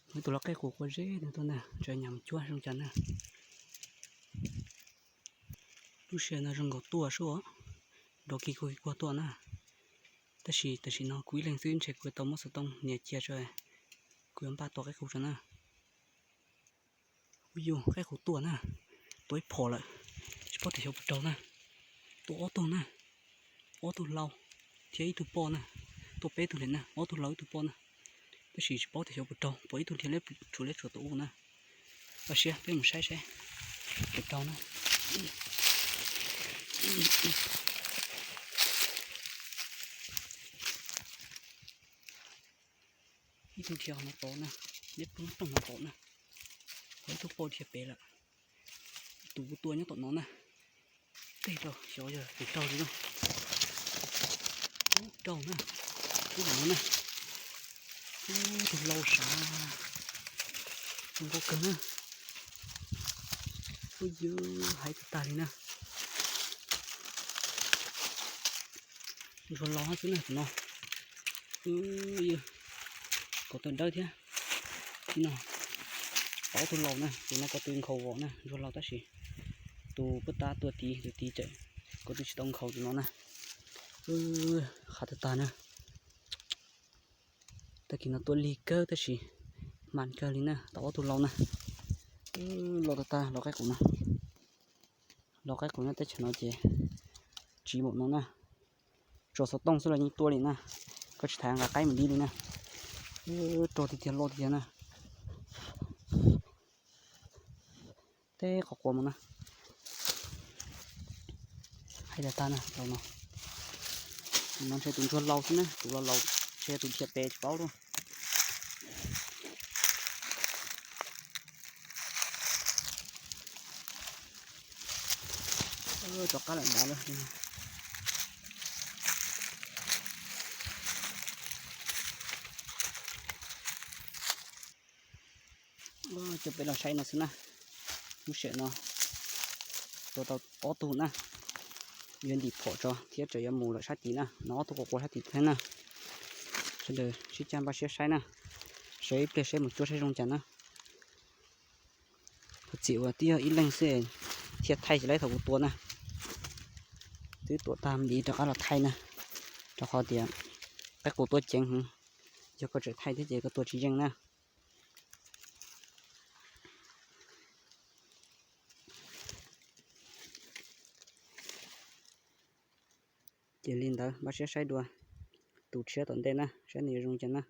Muaj ib tug lau qaib qus qua zeb ntawd tuaj na, tseem nyas mus cuab zoo cas na. Lub sij hawm no zoo nkaus tuaj sub, nrov kig kuag kig kuag tuaj na. Tab sis tam sim no kuv ib leeg xwb ntshe kuv yuav tau muab xov tooj nias cia tso, kuv yuav npaj tua qaib qus tso na. Ua yus qaib qus tuaj na, tua ib phom lawm, tsis paub tias xyov puas raug na. Tua ob tug na, ob tug lau thiab ib tug poj na, tua peb tug li na, ob tug lau ib tug poj na. Tab sis tsis paub tias xyov puas raug, pom ib tug dhia liab tsuav liab tsuav tom ub na. Ua siab peb mus saib saib puas raug na. Ib tug dhia no tod na, liab ploog ploog no tod na. Ho ib tug poj dhia pem lawm. Tus kuv tua nyob tom no na. Tej rau xyov yog tus raug li no. Ub raug na. Ub no na. Ub tus lau sav. Tus nqau kawg na. Ub yw, hais tag tag li na. Ntsuag laus xwb na tus no. Ub yw, ko taw dawb thiab. Ib no, tau ob tug laus na, tus no ko tw nkhaus vos na, ntsuag laus tab sis tus puag ta tua tid, tus tid tseem ko tw tsis tau nkhaus tus no na. Qhav tag tag na. Tag kis no tua lig kawg tab sis mas kawg li na, tau ob tug laus na. Laus tag tag, laus qaib qus na. Laus qaib qus nyob teb chaws no ces tsiv npaum no na. Tsuas xov tooj xwb los yeej tuaj li na. Koj tsis thaiv nqa qaib mus dib li na. Rog tiag tiag loj tiag tiag na. Teb qhov quav mus na. Hais tag tag na, laus no. Tus no ntshe tus ntsuag laus xwb na, tus laus laus ntshe tus dhia pem tsis paub lauj. Rov qab lawm dav lawm. Coj peb los saib no xwb na. Lub sij hawm no tua tau ob tug na. Yuav ntim phom tso thiab tseem yuav mus lawm sab tid na, no ob tug quav quav sab tid thiab na. Sawv daws sib cav npaj siab saib na. Sawv ib pliag saib mus cuab saib zoo cas na. Thov txim uas twb yog ib leeg xwb thiaj thaij tsis laib thaum kuv tua na. Twb tua tag ntxiv rov qab los thaij na, rau qhov tias qaib qus tuaj ceev heev, yog koj tseem thaij thiab ces koj tua tsis yeej na. Ces li ntawd npaj siab saib dua tus tshiab tom ntej na, saib nws yuav zoo cas na.